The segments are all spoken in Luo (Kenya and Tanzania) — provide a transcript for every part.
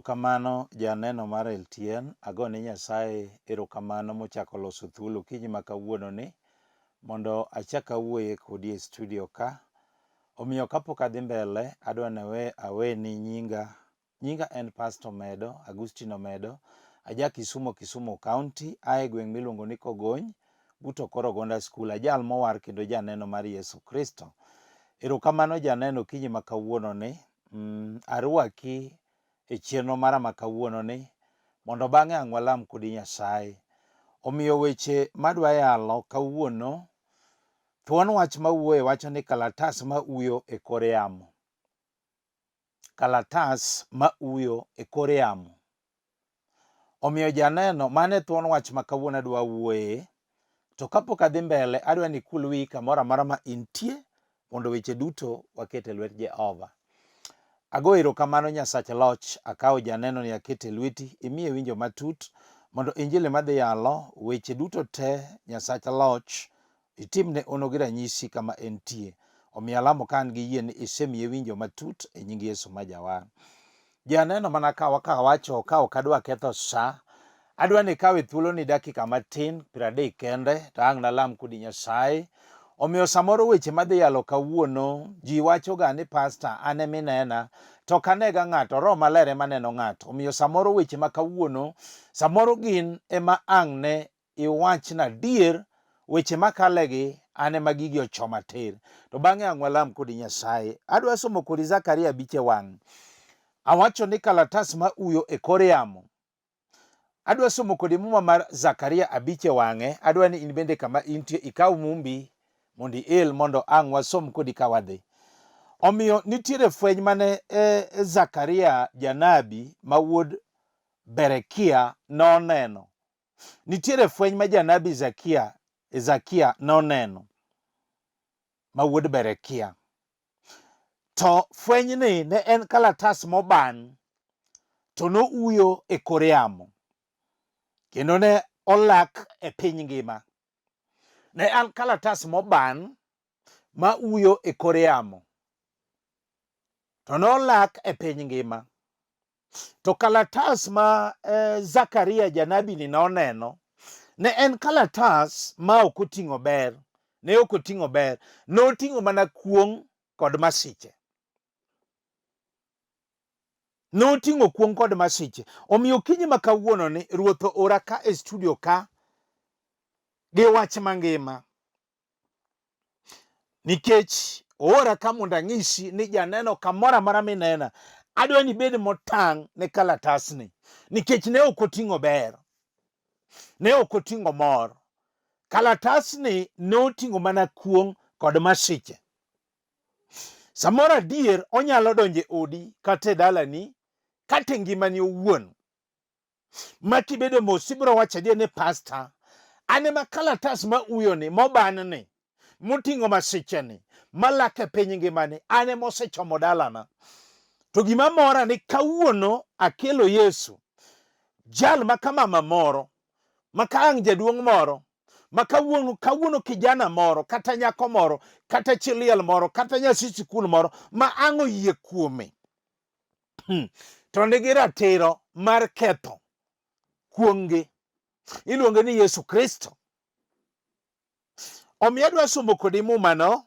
Erokamano janeno mar LTN, agone Nyasaye erokamano mochako loso thuolo okinyi ma kawuono ni mondo achak awuoye kodi e studio ka. Omiyo kapok adhi mbele, adwa ni aweni nyinga. Nyinga en Pastor Omedo, Agustino Omedo, aja Kisumo, Kisumu County, ae gweng' miluongo ni Kogony, but Okoro Gonda School, ajal mowar kendo janeno mar Yesu Kristo. Erokamano janeno okinyi ma kawuono ni. Arwaki e chenro mara ma kawuono ni mondo bang'e ang' walam kodi Nyasaye. Omiyo weche madwa yalo kawuono, thuon wach mawuoye wacho ni kalatas ma uyo e kor yamo. Kalatas ma uyo e kor yamo. Omiyo janeno, mano e thuon wach ma kawuono adwa wuoye. To kapok adhi mbele, adwa ni ikul wiyi kamoro amora ma intie mondo weche duto waket e lwet Jehova. Ago erokamano Nyasach loch, akawo janeno ni akete e lweti, imiye winjo matut mondo injili madhi yalo, weche duto te Nyasach loch Itimne hono gi ranyisi kama entie. Omiyo alamo ka an gi yie ni isemiye winjo matut e nying Yesu ma Jawar. Janeno mana ka kawacho ka ok adwa ketho sa, adwa ni ikawe thuolo ni dakika matin 30 kende to ang' nalam kodi Nyasaye. Omiyo samoro weche madhi yalo kawuono ji wacho ga ni pasta an ema inena to ok anega ng'ato, Roho Maler ema neno ng'ato. Omiyo samoro weche ma kawuono samoro gin ema ang' ne iwachna adier weche makalegi an ema gigi ochoma tir. To bang'e ang' walam kodi Nyasaye. Adwa somo kodi Zakaria 5 e wang'. Awacho ni kalatas ma uyo e kor yamo. Adwa somo kodi muma mar Zakaria 5 e wang'e. Adwa ni in bende kama intie ikaw mumbi mondo iel mondo ang' wasom kodi ka wadhi. Omiyo nitiere fweny mane Zakaria janabi ma wuod Berekia noneno. Nitiere fweny ma janabi Zakia, Ezakia noneno ma wuod Berekia. To fwenyni ne en kalatas moban to nouyo e kor yamo kendo ne olak e piny ngima. Ne en kalatas moban ma uyo e kor yamo to nolak e piny ngima. To kalatas ma Zakaria janabi ni noneno ne en kalatas ma ok oting'o ber, ne ok oting'o ber, noting'o mana kuong' kod masiche. Noting'o kuong' kod masiche. Omiyo okinyi ma kawuono ni Ruoth oora ka e studio ka gi wach mangima. Nikech oora ka mondo ang'isi ni janeno kamoro amora minena, adwa ni ibed motang' ne kalatasni nikech ne ok oting'o ber, ne ok oting'o mor. Kalatasni ne oting'o mana kuong' kod masiche. Samoro adier onyalo donjo e odi kata e dalani kata e ngimani owuon. Ma kibedo mos ibiro wacho adier ni pasta, an ema kalatas ma uyoni moban ni moting'o masicheni malak e piny ngimani an ema osechomo dalana. To gima mora ni kawuono akelo Yesu, jal ma ka mama moro, ma ka ang' jaduong' moro, ma kawuono kawuono kijana moro kata nyako moro kata chi liel moro kata nyathi sikul moro ma ang' oyie kuome to nigi ratiro mar ketho kuong'gi. Iluonge ni Yesu Kristo. Omiyo adwa somo kodi mumano,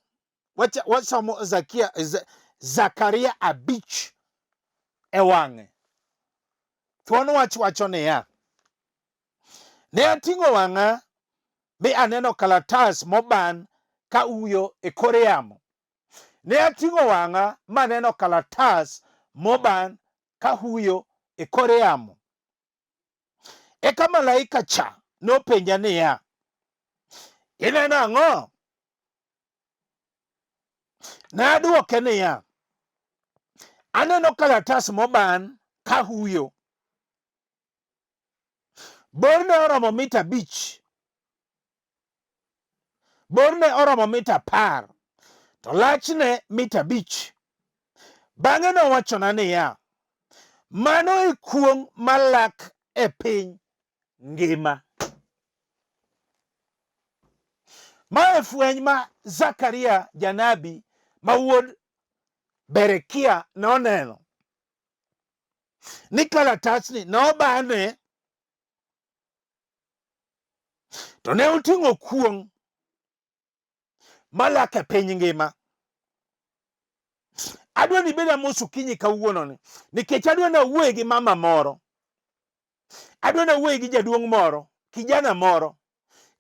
wasomo Zakaria 5 e wang'e. Thuon wach wacho niya, ne ating'o wang'a mi aneno kalatas moban ka uyo e kor yamo. Ne ating'o wang'a maneno kalatas moban ka huyo e kor yamo. Eka malaika cha nopenja niya, ineno ang'o? Ne adwoke niya, aneno kalatas moban ka huyo. Borne oromo mita 5. Borne oromo mita 10, to lachne mita 5. Bang'e nowachona niya, mano e kuong' malak e piny ngima. Ma e fweny ma Zakaria janabi ma wuod Berekia noneno. Ni kalatasni nobane to ne oting'o kuong' malak e piny ngima. Adwa ni ibed amos okinyi kawuononi nikech adwa ni awuoye gi mama moro, adwa ni awuoye gi jaduong' moro, kijana moro,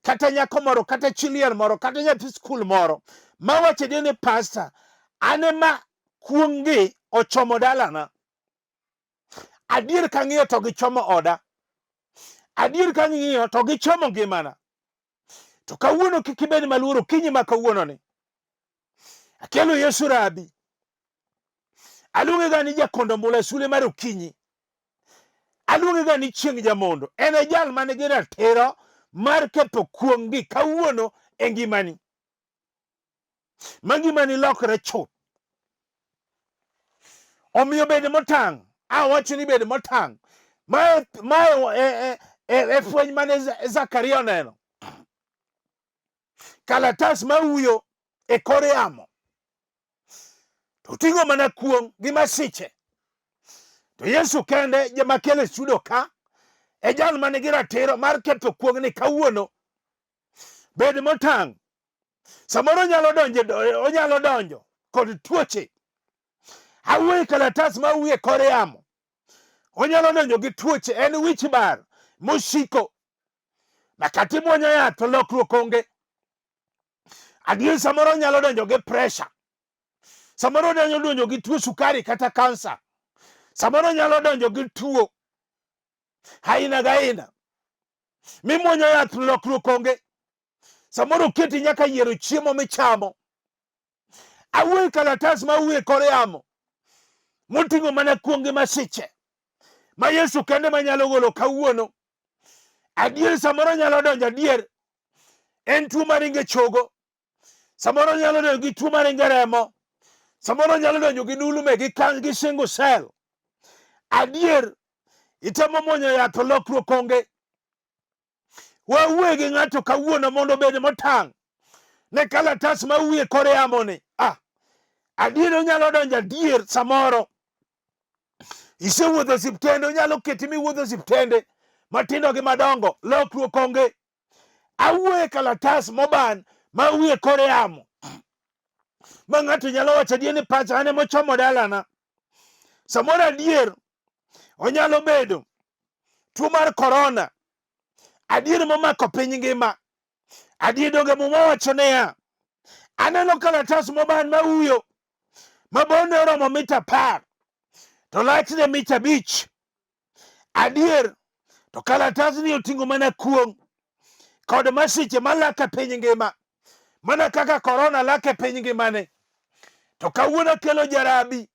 kata nyako moro, kata chi liel moro, kata nyathi skul moro mawacho ni pasta, an ema kuong' gi ochomo dalana. Adier kang'iyo to gichomo oda. Adier kang'iyo to gichomo ngimana. To kawuono kik ibed maluor okinyi ma kawuononi. Akelo Yesu Rabi. Aluonge ga ni jakondo mula sule mar okinyi. Aluonge ga ni chieng' jamondo. En e jal man gi ratiro mar ketho kuong' gi kawuono e ngimani. Ma ngimani lokre chuth. Omiyo bed motang'. Awacho ni bed motang'. Mae mae e, e, e, e fweny mane Zakaria oneno. Kalatas mauyo e kor yamo. To oting'o mana kuong' gi masiche. To Yesu kende jema kelo chudo ka e jal man gi ratiro mar ketho kuong'ni kawuono. Bed motang'. Samoro onyalo donjo onyalo donjo kod tuoche. Awuoyo kalatas ma wuoyo e kor yamo. Onyalo donjo gi tuoche, en wich bar mosiko. Ma kata imuonyo yath to lokruok onge. Adier samoro onyalo donjo gi pressure. Samoro onyalo donjo gi tuo sukari kata kansa. Samoro onyalo donjo gi tuo aina ga aina. Mimuonyo yath lokruok onge. Samoro oketi nyaka yiero chiemo michamo. Awuoyo kalatas ma wuoyo e kor yamo moting'o mana kuong' gi masiche ma Yesu kende manyalo golo kawuono. Adier samoro nyalo donjo adier en tuo maringo e chogo, samoro nyalo donjo gi tuo maringo e remo, samoro nyalo donjo gi ndulme gi kan gi single cell. Adier itemo muonyo yath to lokruok onge. Wawuoye gi ng'ato kawuono mondo obed motang' ne kalatas ma wuoye kor yamo ni. Ah, adier onyalo donjo adier samoro. Isewuotho osiptende, onyalo keti miwuotho osiptende matindo gi madongo, lokruok onge. Awuoye kalatas moban ma wuoye kor yamo ma ng'ato nyalo wacho adier ni pacha an ema ochomo dalana. Samoro adier onyalo bedo tuo mar korona adier momako piny ngima. Adier donge Muma wacho niya, aneno kalatas moban ma uyo ma borne oromo mita 10 to lachne mita 5. Adier to kalatasni oting'o mana kuong' kod masiche malak e piny ngima mana kaka korona lak e piny ngimani. To kawuono akelo jarabi,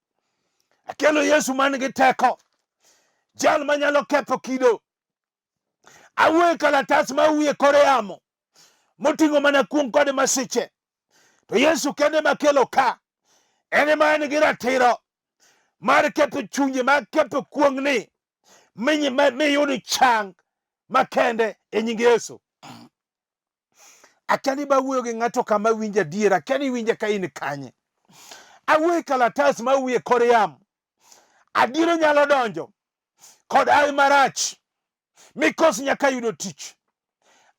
akelo Yesu man gi teko, jal manyalo ketho kido. Awuoyo e kalatas ma wuoyo e kor yamo moting'o mana kuong' kod masiche. To Yesu kende makelo ka, en ema en gi ratiro mar ketho chunje, mar ketho kuong'ni miyud chang makende e nying Yesu. Akia ni bawuoyo gi ng'ato kama winjo adier, akia ni iwinja ka in kanye. Awuoyo e kalatas ma wuoyo e kor yamo. Adier nyalo donjo kod hawi marach mikos nyaka yudo tich.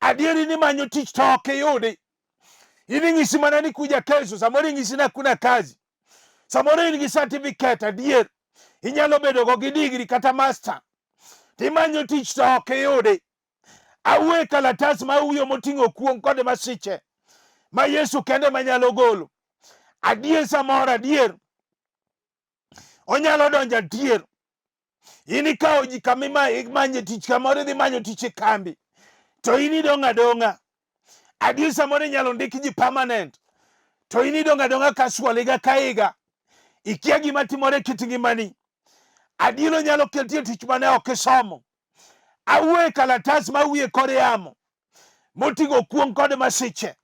Adier in imanyo tich to ok iyudi. In ing'isi mana ni kuja kesho, samoro ing'isi ni hakuna kazi. Samoro in gi certificate adier, inyalo bedo go gi degree kata master. Timanyo tich to ok iyudi. Awuoyo e kalatas ma wuoyo moting'o kuong' kod masiche ma Yesu kende manyalo golo. Adier samoro adier onyalo donjo adier. In ikawo ji kama imanye tich kamoro idhi manyo tich e kambi to in idong' adong'a. Adier samoro inyalo ndik ji permanent to in idong' adong'a casual higa ka higa. Ikia gima timore e kit ngimani. Adier onyalo keti e tich mane ok isomo. Awuoyo e kalatas ma wuoyo e kor yamo moting'o kuong' kod masiche.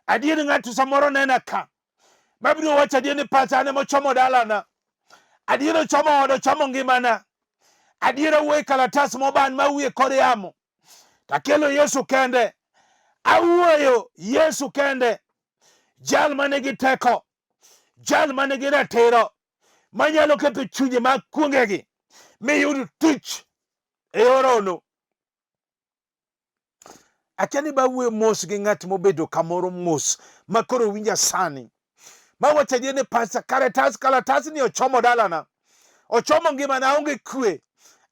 Adier ng'ato samoro nena ka mabiro wacho adier ni pacha an ema ochomo dalana. Adier ochomo oda, ochomo ngimana. Adier awuoyo e kalatas moban ma wuoyo e kor yamo. Takelo Yesu kende. Awuoyo Yesu kende. Jal manigi teko, jal manigi ratiro manyalo ketho chunje mag kuongegi. miyud tich e yor hono. Akia ni bawuoyo mos gi ng'at mobedo kamoro mos ma koro winja sani. Mawacho adier ni pasta karatas kalatas ni ochomo dalana. Ochomo ngimana aonge kwe.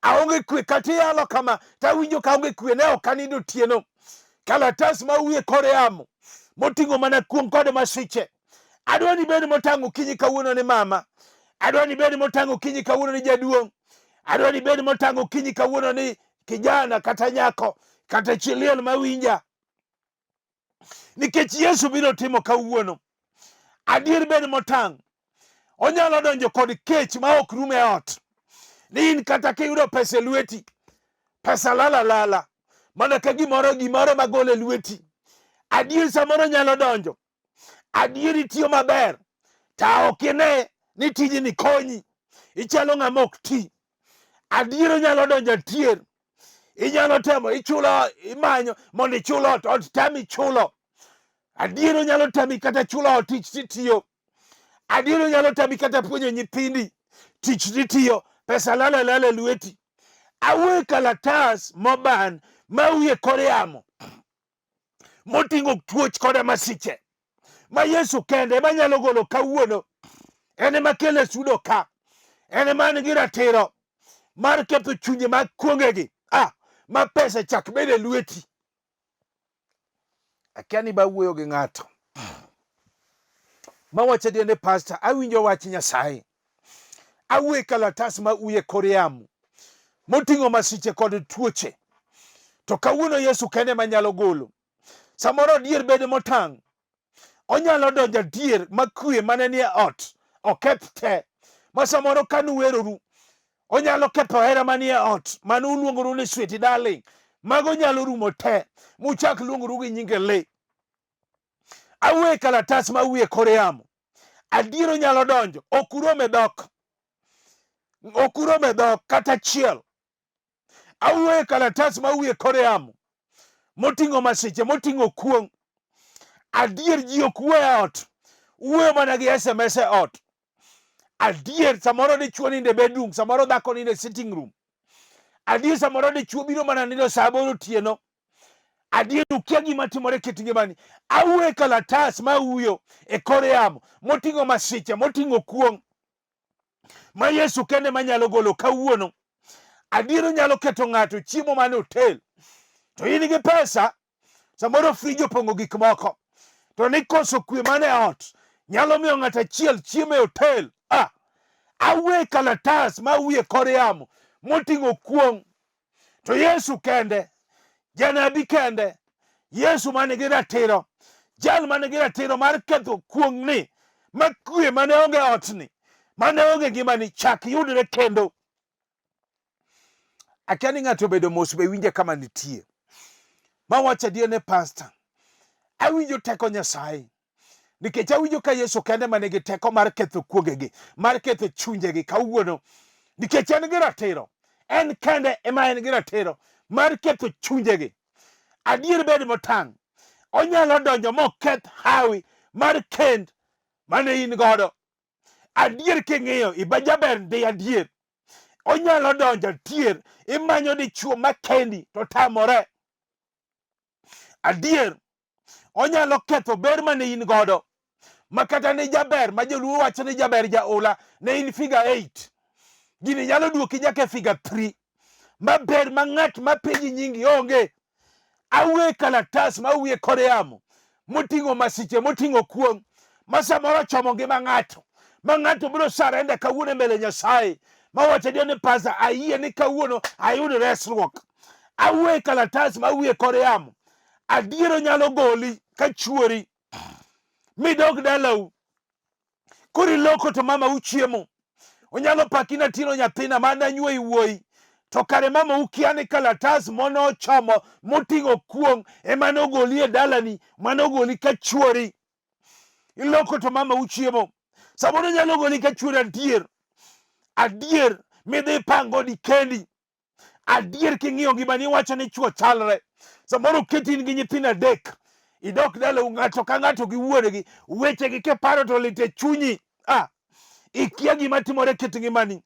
Aonge kwe kata iyalo kama tawinjo ka aonge kwe ne ok anindo otieno. Kalatas ma wiye kor yamo moting'o mana kuong' kod masiche. Adwa ni ibed motang' okinyi kawuono ni mama. Adwa ni ibed motang' okinyi kawuono ni jaduong'. Adwa ni ibed motang' okinyi kawuono ni kijana kata nyako kata chi liel mawinja. Nikech Yesu biro timo kawuono. Adier bed motang'. Onyalo donjo kod kech ma ok rum e ot. Ni in kata kiyudo pesa e lweti, pesa lala lala. Mana ka gimoro gimoro magolo e lweti. Adier samoro nyalo donjo. Adier itiyo maber. Ta ok ine ni tijni konyi. Ichalo ng'ama ok ti. Adier onyalo donjo adier. Inyalo temo ichulo imanyo mondo ichul ot, ot tami chulo. Adier onyalo tami kata chulo ot tich titiyo. Adier onyalo tami kata puonjo nyithindi tich titiyo, pesa lala lala e lweti. Awe kalatas moban ma wiye kor yamo moting'o tuoch koda masiche ma Yesu kende ema nyalo golo kawuono. En ema kele sudo ka, en ema nigi ratiro mar ketho chunje mag kuongegi ah, ma pesa chak bed e lweti. Akia ni bawuoyo gi ng'ato mawacho adier ni pasta, awinjo wach Nyasaye. Awuoyo e kalatas ma uye kor yamo moting'o masiche kod tuoche. To kawuono Yesu kende ema nyalo golo. Samoro adier bed motang'. Onyalo donjo adier ma kwe mane nie ot oketh te. Ma samoro ka nuweroru, onyalo ketho hera manie ot mane uluongoru ni sweet darling. Mago nyalo rumo te muchak luongoru gi nyinge le. Awuoyo e kalatas ma wiye kor yamo. Adier onyalo donjo, ok urom e dhok. Ok urom e dhok kata achiel. Awuoyo e kalatas ma wiye kor yamo moting'o masiche, moting'o kuong'. Adier ji ok wuo e ot, wuoyo mana gi SMS e ot. Adier samoro dichuo nindo e bedroom, samoro dhako nindo e sitting room. Adier samoro dichuo biro mana nindo saa aboro otieno. Adier ukia gima timore kit ngimani. Awuoyo e kalatas ma wuyo e kor yamo moting'o masiche, moting'o kuong' ma Yesu kende manyalo golo kawuono. Adier onyalo keto ng'ato chiemo man e hotel to in gi pesa, samoro frij opong'o gik moko, to ni koso kwe man e ot nyalo miyo ng'ato achiel chiemo e hotel. Ah, awuoyo e kalatas ma wuyo e kor yamo moting'o kuong' to Yesu kende, janabi kende, Yesu man gi ratiro, jal man gi ratiro mar ketho kuong'ni ma kwe mane onge otni, mane onge ngimani chak yudre kendo. Akia ni ng'ato obedo mos be winje kama nitie. Mawacho adier ne pasta, awinjo teko Nyasaye nikech awinjo ka Yesu kende ma nigi teko mar ketho kuongegi, mar ketho chunjegi kawuono, nikech en gi ratiro, en kende ema en gi ratiro mar ketho chunjegi. Adier bed motang', onyalo donjo moketh hawi mar kend mane in godo. Adier king'iyo iba jaber ndi adier, onyalo donjo tier, imanyo dichuo makendi to tamore. Adier onyalo ketho ber mane in godo ma kata ne jaber ma joluo wacho ni jaber jaola ne in figa 8 gini nyalo duoki nyaka e figa 3 ma ber ma ng'at ma penji nyingi onge. Awuoyo kalatas ma wuoyo kor yamo moting'o masiche moting'o kuong' ma samoro chomo ngima ng'ato ma ng'ato biro sarenda kawuono e mbele Nyasaye ma wacho adier ni pasa ayie ni kawuono ayud resruok. Awuoyo kalatas ma wuoyo kor yamo adier onyalo goli ka chuori midog dalau koro iloko to mama uchiemo onyalo paki natino nyathina ma nanyuoyi wuoyi to kare mama ukia ni kalatas mono ochomo moting'o kuong' ema nogoli e dalani manogoli ka chuori iloko to mama uchiemo samoro nyalo goli ka chuori adier adier midhi pangodi kendi Adier king'iyo ngimani iwacho ni chwo chalre. Samoro oketi in gi nyithindo adek, idok dalau ng'ato ka ng'ato gi wuonegi, wechegi kiparo to lit e chunyi. Ah, ikia gima timore kit ngimani.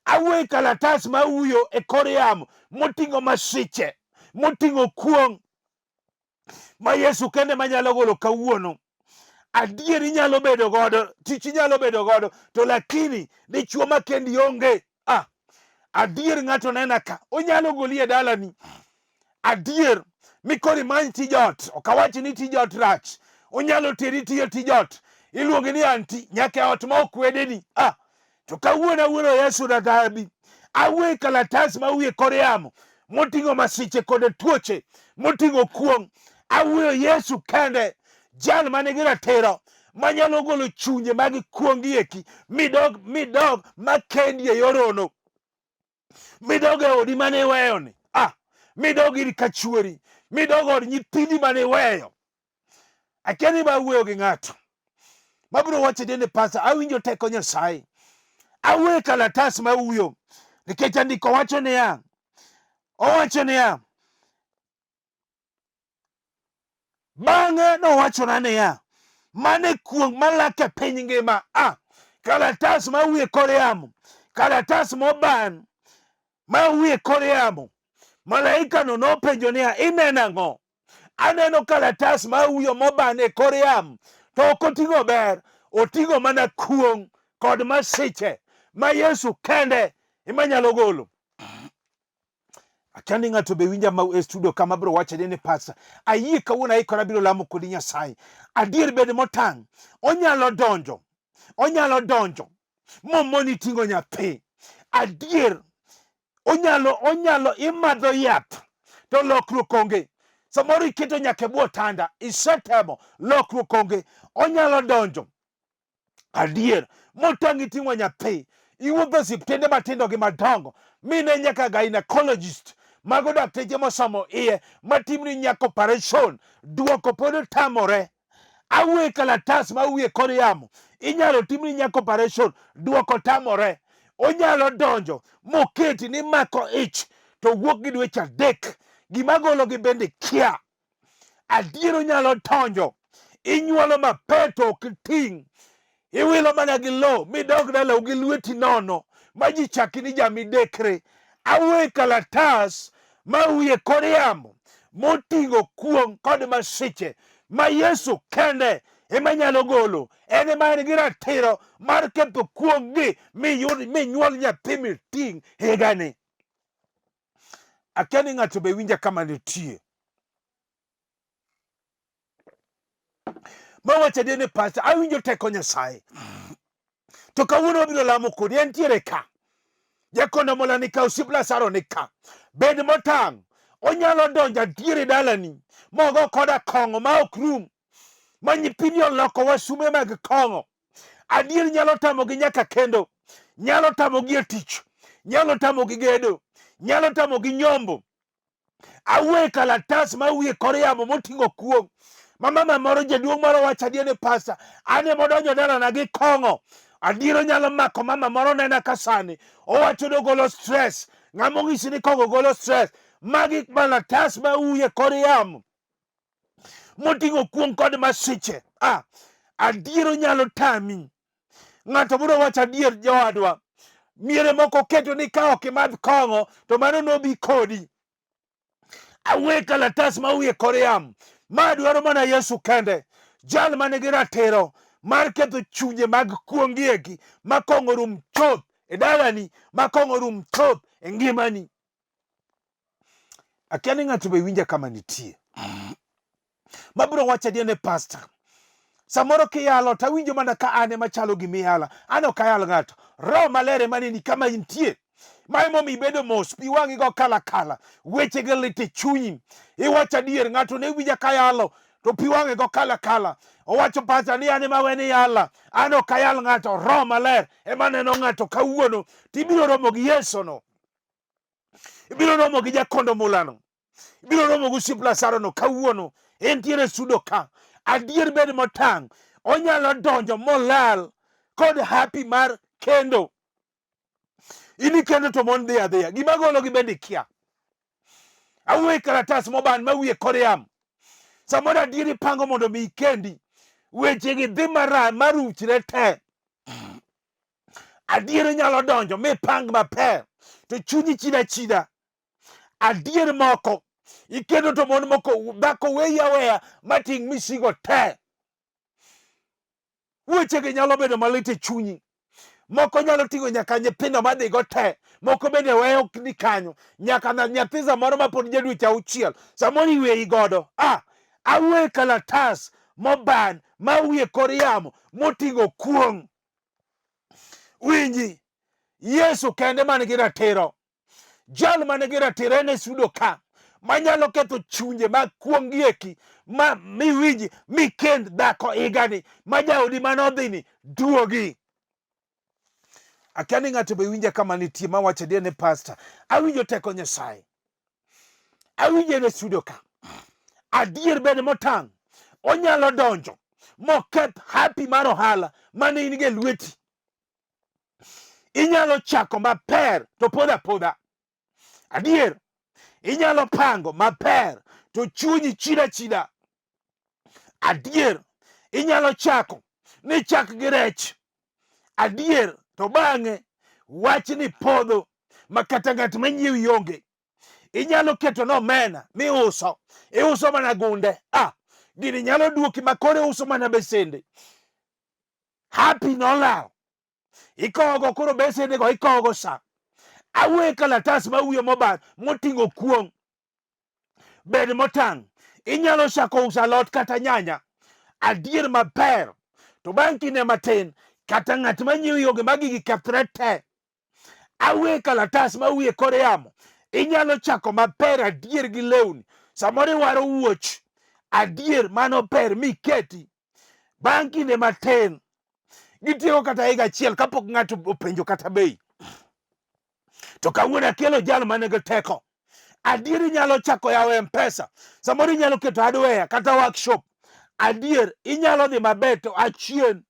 Awuoyo e kalatas ma uyo e kor yamo moting'o masiche, moting'o kuong' ma Yesu kende manyalo golo kawuono. Adier inyalo bedo godo, tich inyalo bedo godo, to lakini dichuo ma kendi onge. Ah, adier ng'ato nena ka, onyalo goli e dalani. Adier mikoro imany tij ot, ok awach ni tij ot rach, onyalo teri tiyo tij ot, iluongi ni anti nyaka e ot ma ok wedeni. Ah, to kawuono awuoro Yesu ragabi, awuoyo kalatas ma wiye kor yamo moting'o masiche kod tuoche, moting'o kuong'. Awuoyo Yesu kende, jal ma nigi ratiro manyalo golo chunje mag kuong' gi eki midog midog makendi e yorono midog e odi mane iweyoni ah, midog ir kachuori midog od nyithindi mane iweyo akia ni ba wuoyo gi ng'ato mabiro wacho ni pasa awinjo teko Nyasaye awuoyo e kalatas ma uyo nikech andiko wacho niya owacho niya Bang'e nowachona niya, mano e kuong' malak e piny ngima. A, kalatas ma wiye kor yamo, kalatas moban ma wiye kor yamo. Malaikano nopenjo niya, ineno ang'o? Aneno kalatas ma uyo moban e kor yamo, to ok oting'o ber, oting'o mana kuong' kod masiche ma Yesu kende ema nyalo golo. Akia ni ng'ato be winja ma e studio kama bro wacho ni pastor. Ayie kawuono aikora biro lamo kodi Nyasaye. Adier bed motang'. Onyalo donjo. Onyalo donjo. Momoni ting'o nyathi. Adier onyalo onyalo imadho yath to lokruok onge. Samoro iketo nyaka e bwo otanda, isetemo lokruok onge. Onyalo donjo. Adier, motang' iting'o nyathi, iwuotho e osiptende matindo gi madongo, mine nyaka gynecologist, mago dakteche mosomo iye, matimni nyaka operation, duoko pod otamore. Awuoye kalatas ma wiye kor yamo, inyalo timni nyaka operation, duoko tamore. Onyalo donjo moketi ni mako ich to wuok gi dweche adek, gima gologi bende kia. Adier onyalo donjo, inyuolo mapek to ok iting', iwilo mana gi lo midog dalau gi lweti nono ma ji chaki ni jamidekre. Awe kalatas ma wiye kor yamo moting'o kuong' kod masiche ma Yesu kende ema nyalo golo. En ema en gi ratiro mar ketho kuong' gi miyud minyuol nyathi miting' higani. Akia ni ng'ato be winja kama nitie. Mawacho adier ni pastor, awinjo teko Nyasaye. To kawuono wabiro lamo kodi, entiere ka. Jakondo mola ni ka, osiep Lazaro ni ka. Bed motang', onyalo donjo adier e dalani, mogo koda kong'o ma ok rum, ma nyithindi oloko wasume mag kong'o. Adier nyalo tamogi nyaka kendo, nyalo tamogi e tich, nyalo tamogi gedo, nyalo tamogi nyombo. Awuoye kalatas ma wiye kor yamo moting'o kuong' ma mama moro jaduong' moro wacho adier ni pasta an ema odonjo dalana gi kong'o. Adier onyalo mako mama moro nena ka sani owacho ni ogolo stress. Ng'ama onyisi ni kong'o golo stress? Magi kalatas ma wiye kor yamo moting'o kuong' kod masiche. Ah, adier onyalo tami. Ng'ato biro wacho adier jowadwa. Miere moko keto ni ka ok imadh kong'o to mano nobi kodi. Awe kalatas ma wiye kor yamo. Ma dwaro mana Yesu kende. Jal ma nigi ratiro mar ketho chunje mag kuong' eki ma kong'o rum chuth e dalani, ma kong'o rum chuth e ngimani. Akia ni ng'ato be winja kama nitie. Mabiro wacho adier ne pastor. Samoro kiyalo to awinjo mana ka an ema chalo gima iyala. An ok ayal ng'ato. Roho Maler ema neni kama intie. Ma emomiyo ibedo mos, pi wang'i go kala kala. Weche gi lit e chunyi. Iwacho adier, ng'ato ne winja kayalo to pi wang'e go kala kala. Owacho pastor ni an ema weni yala. An ok ayal ng'ato. Roho Maler ema neno ng'ato kawuono. Tibiro romo gi Yesu no. Ibiro romo gi jakondo mulano. Ibiro romo gi osiep Lazaro no kawuono. Entiere sudo ka. Adier bed motang'. Onyalo donjo molal kod happy mar kendo. In ikendo to mon dhi adhiya. Gima gologi bende ikia. Awuoye kalatas moban ma wiye kor yamo. Samoro adier ipango mondo mi ikendi. Wechegi dhi mara maruchre te. Adier nyalo donjo mipang maber to chunyi chida chida. Adier moko ikendo to mon moko dhako weyi aweya mating' misigo te. Wechegi nyalo bedo malit e chunyi. Moko nyalo ting'o nyaka nyithindo madhigo te, moko bende weyo ni kanyo, nyaka na nyathi samoro mapod ja dweche auchiel, samoro iweyi godo. Ah, awe kalatas moban ma wiye kor yamo moting'o kuong'. Winji, Yesu kende man gi ratiro. Jal man gi ratiro en e sudo ka manyalo ketho chunje mag kuong' gi eki ma miwinji mikend dhako higani ma jaodi mane odhini duogi. Akia ni ng'ato be winja kama nitie ma wacho adier ni pasta. Awinjo teko Nyasaye. Awinjo en e studio ka. Adier bende motang'. Onyalo donjo moketh happy mar ohala mane in go e lweti. Inyalo chako maber to podho apodha. Adier, inyalo pango maber to chunyi chida chida. Adier, inyalo chako ni chak gi rech. Adier, to bang'e wachni podho ma kata ng'at manyiewi onge. Inyalo keto nomena miuso, iuso mana gunde. Ah, gini nyalo duoki ma koro iuso mana besende. Happy nolal. Ikowogo koro besendego ikowogo sa. Awuoyo e kalatas ma wiye mobar moting'o kuong'. Bed motang'. Inyalo chako uso alot kata nyanya. Adier maber. To bang' kinde matin, kata ng'at ma nyiewi onge ma gigi kethre te. Awe kalatas ma wiye kor yamo. Inyalo chako maber adier gi lewni. Samoro iwaro wuoch. Adier mano ber miketi. Bang' kinde matin, gitieko kata higa achiel kapok ng'ato openjo kata bei. To kawuono akelo jal man gi teko. Adier inyalo chako yawo M-Pesa. Samoro inyalo keto hardware kata workshop. Adier inyalo dhi maber to achien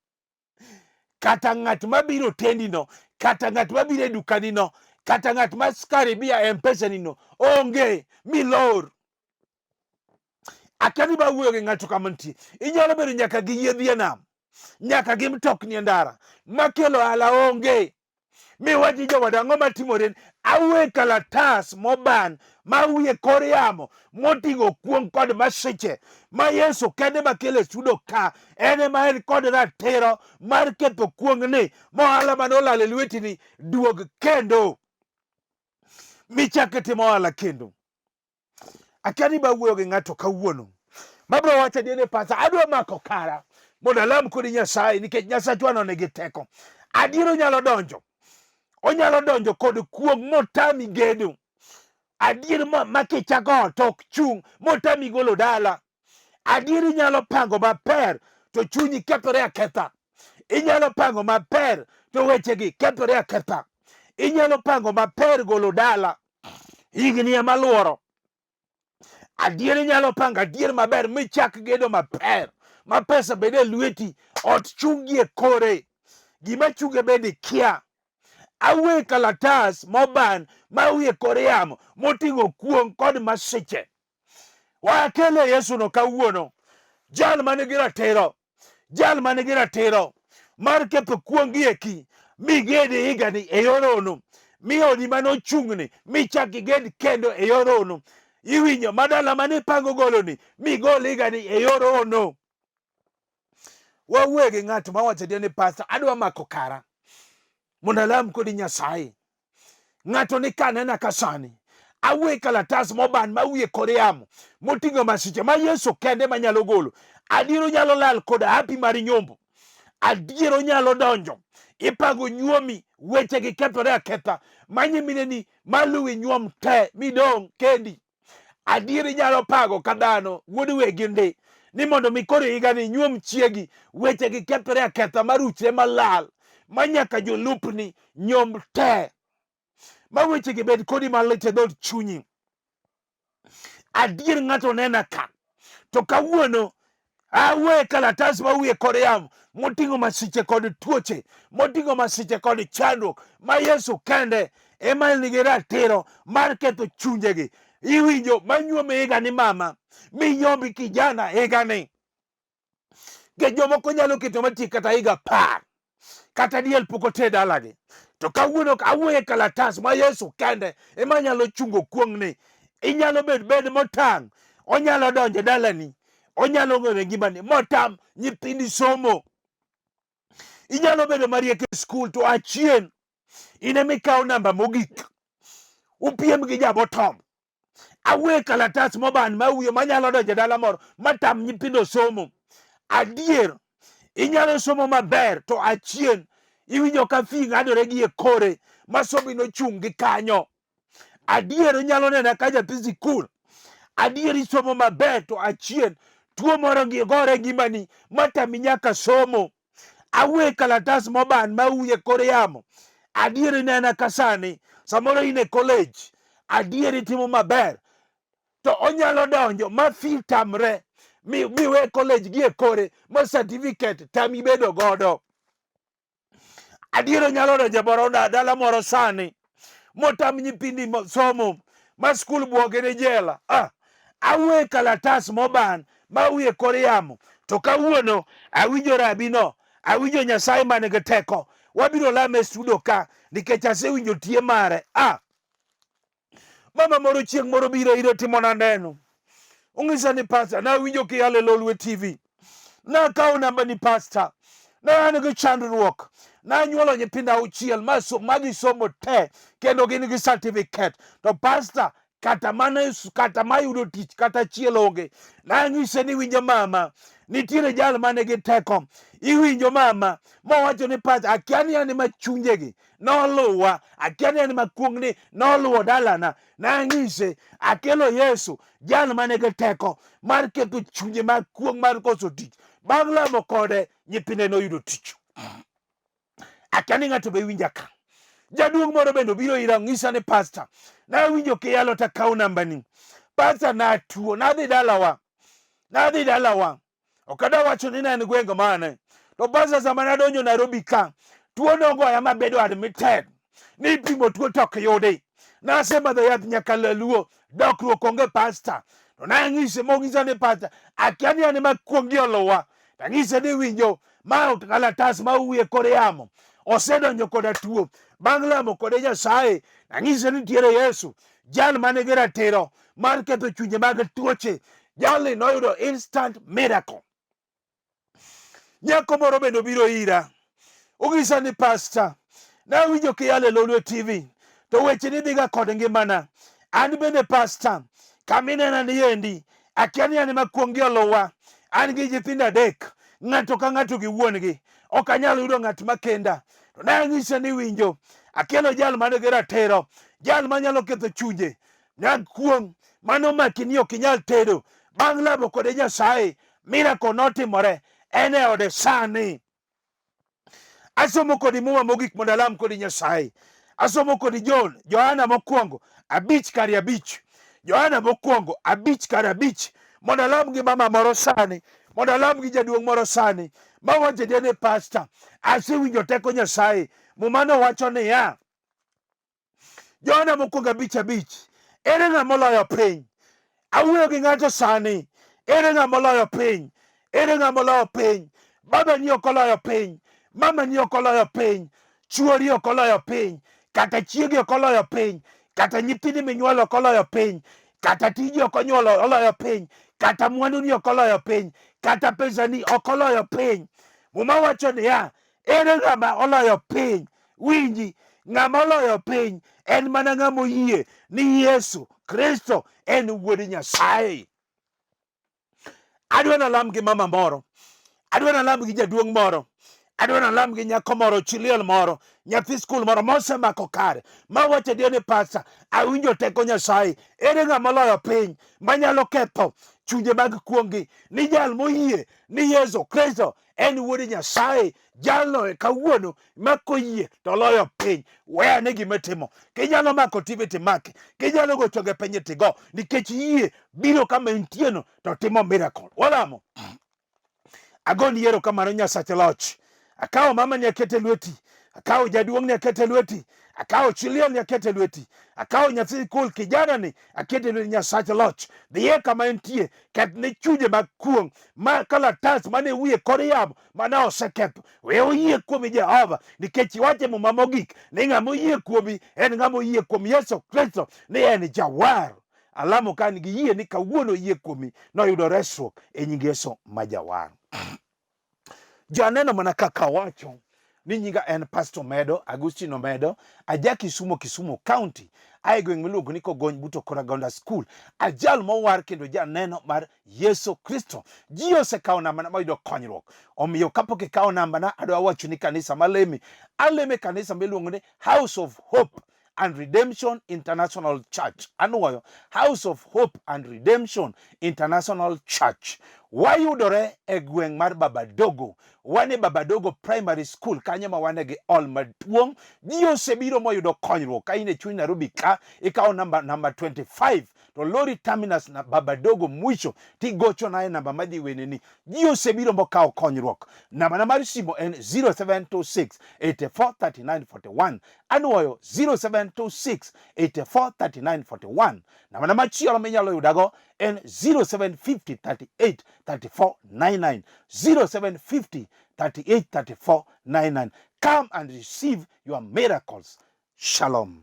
kata ng'at mabiro tendino, kata ng'at mabiro e dukanino, kata ng'at ma karibia e M-Pesa nino onge milor. Akia ni bawuoyo gi ng'ato kama nitie. Inyalo bedo nyaka gi yiedhi e nam, nyaka gi mtokni e ndara, makelo ohala onge. Miwachi jowada ang'o matimore? Awe kalatas moban ma wiye kor yamo moting'o kuong' kod masiche ma Yesu kende makelo e sudo ka en ema en kod ratiro mar ketho kuong'ni mohala mane olal e lwetini duog kendo michak itimo ohala kendo. Akia ni bawuoyo gi ng'ato kawuono mabro wacho adier e pacha, adwa mako kara mondo alam kodi Nyasaye nikech Nyasachwa no nigi teko. Adier onyalo donjo, onyalo donjo kod kuong' motami gedo. Adier ma, ma kichako ot ok chung' motami golo dala. Adier inyalo pango maber to chunyi kethore aketha. Inyalo pango maber to wechegi kethore aketha. Inyalo pango maber golo dala higni ema luoro. Adier inyalo pango adier maber michak gedo maber ma pesa bed e lweti, ot chungi e kore, gima chunge bende ikia. Awe kalatas moban ma wiye kor yamo moting'o kuong' kod masiche. Wakele Yesu no kawuono, jal man gi ratiro, jal man gi ratiro mar ketho kuong' gi eki, miged e higani e yor hono, mi odi mane ochung'ni michak iged kendo e yor hono. Iwinjo ma dala mane ipango goloni migol higani e yor hono. Wawuoye gi ng'ato mawacho adier ni pasta, adwa mako kara mondo alam kodi Nyasaye. Ng'ato ni kanena ka sani awe kalatas moban ma wiye kor yamo moting'o masiche ma Yesu kende manyalo golo. Adier onyalo lal kod hapi mar nyombo. Adier onyalo donjo ipango nyuomi, weche gi kethore aketha ma nyimineni maluwi nyuom te midong' kendi. Adier inyalo pago ka dhano wuod wegi ndi ni mondo mi koro higani nyuom chiegi, weche gi kethore aketha maruchre malal ma nyaka jolupni nyomb te ma weche gi bed kodi malit e dhood chunyi. Adier ng'ato nena ka to kawuono awe kalatas ma wiye kod yamo moting'o masiche kod tuoche, moting'o masiche kod chandruok ma Yesu kende ema nigi ratiro mar ketho chunjegi. Iwinjo manyuomi higani mama, minyombi kijana higani. Nikech jomoko nyalo keto matiek kata higa 10. Kata diel pok ote dalagi. To kawuono awuoyo e kalatas ma Yesu kende ema nyalo chungo kuong'ni. Inyalo bed bed motang', onyalo donjo e dalani, onyalo ng'eyo ngimani motam nyithindi somo. Inyalo bedo mariek e skul to achien in ema ikawo namba mogik. Upiem gi jabotom. Awuoyo e kalatas moban mawuoyo manyalo donjo e dala moro matam nyithindo somo. Adier, inyalo somo maber to achien iwinjo ka fi ng'adore gi e kore ma sombi nochung' gi kanyo. Adier inyalo nena ka nyathi sikul. Adier isomo maber to achien tuo moro gore e ngimani matami nyaka somo. Awuoyo e kalatas moban ma wuoyo e kor yamo. Adier inena ka sani, samoro in e college, adier itimo maber, to onyalo donjo ma fee tamre mi, mi we college gi e kore ma certificate tami bedo godo. Adier onyalo donjo e boro dala moro sani motam nyithindi somo ma skul bwoge ne jela. Ah, awuoyo e kalatas moban ma wuoyo e kor yamo to kawuono awinjo rabino, awinjo Nyasaye man gi teko. Wabiro lame e studio ka nikech asewinjo tie mare. Ah, mama moro chieng' moro biro ire timona neno. Ong'isa ni pasta, nawinjo kiyalo e Lolwe TV. Nakawo namba ni pasta. Ne an gi chandruok. Nanyuolo nyithindo auchiel ma magisomo te kendo gin gi certificate. To pasta kata mana kata mayudo tich kata achiel onge. Nanyise ni winjo mama, nitiere jal mane gi teko. Iwinjo mama, mowacho ni pasta, akia ni an ema chunjegi noluwa, akia ni an ema kuong'ni noluwo dalana. Nanyise, akelo Yesu, jal mane gi teko mar ketho chunje mag kuong' mar koso tich. Bang' lamo kode, nyithinde noyudo tich. Akia ni ng'ato be winja ka. Jaduong' moro bende obiro ira onyisa ni pasta, nawinjo kiyalo takawo nambani. Pasta natuo, nadhi dalawa. Nadhi dalawa. Ok adwa wacho ni ne en gweng' mane. To pasta sama nadonjo Nairobi ka, tuo nogoya mabedo admitted. Nipimo tuo to ok yudi. Nasemadho yath nyaka laluo, dokruok onge pasta. To nang'ise mong'isa ni pasta, akia ni an ema kuong' oluwa. Tang'ise ni winjo, ma kalatas ma wuoyo e kor yamo osedonjo koda tuo. Bang' lamo kode Nyasaye, nang'ise ni nitiere Yesu, jal ma nigi ratiro mar ketho chunje mag tuoche. Jalni noyudo instant miracle. Nyako moro bende obiro ira, onyisa ni pasta, nawinjo kiyalo e Lolwe TV to weche ni dhiga kod ngimana. An bende pasta, kama inena ni endi, akia ni an ema kuong' oluwa. An gi nyithindo adek, ng'ato ka ng'ato gi wuon-gi. Ok anyal yudo ng'at makenda. To ne anyise ni winjo, akelo jal man gi ratiro, jal manyalo ketho chunje mag kuong' mano maki ni ok inyal tedo. Bang' lamo kode Nyasaye, miracle notimore, en e ode sani. Asomo kodi muma mogik mondo alam kodi Nyasaye. Asomo kodi John, Johana mokwongo 5:5. Johana mokwongo 5:5 mondo alam gi mama moro sani, mondo alam gi jaduong' moro sani. Mawacho ni pasta, asewinjo teko Nyasaye. Muma nowacho niya, Johana mokwongo 5:5. Ere ng'a moloyo piny? Awuoyo gi ng'ato sani. Ere ng'a moloyo piny? Ere ng'a moloyo piny? Baba ni ok oloyo piny. Mama ni ok oloyo piny. Chuori ok oloyo piny. Kata chiegi ok oloyo piny. Kata nyithindi minyuolo ok oloyo piny. Kata tiji ok onyuolo oloyo piny. Kata mwanduni ok oloyo piny. Kata pesani ok oloyo piny. Muma wacho niya, ere ng'ama oloyo piny? Winji, ng'ama oloyo piny en mana ng'ama oyie ni Yesu Kristo en Wuod Nyasaye. Adwa nalam gi mama moro, adwa nalam gi jaduong' moro, adwa nalam gi nyako moro, chi liel moro, nyathi skul moro mosemako kare, mawacho adier ni pasta, awinjo teko Nyasaye. Ere ng'ama oloyo piny manyalo ketho chunje mag kuong'gi? Ni jal moyie ni Yesu Kristo en Wuod Nyasaye, jalno e kawuono ma koyie to loyo piny. We ane gima itimo. Kinyalo mako TV timake, kinyalo go chonge piny tigo, nikech yie biro kama intieno to timo miracle. Walamo. Agoni erokamano Nyasach loch. Akawo mama ni akete lweti, akawo jaduong' ni akete lweti, Akawo chi liel ni akete lweti. Akawo nyathi sikul kijana ni akete lweti Nyasach loch. Dhiye kama entie, keth ne chunje mag kuong' ma kalatas mane wiye kor yamo mane oseketho. We oyie kuomi Jehova, nikech iwacho e Muma mogik ni ng'ama oyie kuomi en ng'ama oyie kuom Yesu Kristo ni en jawar. Alamo ka an gi yie ni kawuono oyie kuomi noyudo resruok e nying Yesu ma jawar. Janeno mana kaka awacho ni nyinga en Pastor Omedo, Agustino Omedo, aja Kisumo, Kisumo County, ae gweng' miluongo ni Kogony but Okoragonda School, ajal mowar kendo janeno mar Yesu Kristo. Ji osekawo nambana mayudo konyruok. Omiyo kapok ikawo nambana, adwa wacho ni kanisa maleme, aleme kanisa miluongo ni House of Hope and Redemption International Church. Anuoyo, House of Hope and Redemption International Church. Wayudore e gweng' mar Babadogo. Wan e Babadogo Primary School, kanyo ma wane gi hall maduong'. Ji osebiro moyudo konyruok. Ka in e chuny Nairobi ka, ikawo namba namba 25 to lori terminus na Babadogo mwisho tigochona e namba madhi weneni. Ji osebiro mokawo konyruok. Nambana mar simo en 0726 84 39 41. Anwoyo 0726 84 39 41. Nambana machielo minyalo yudago en 0750 38 34 99. 0750 38 34 99. Come and receive your miracles. Shalom.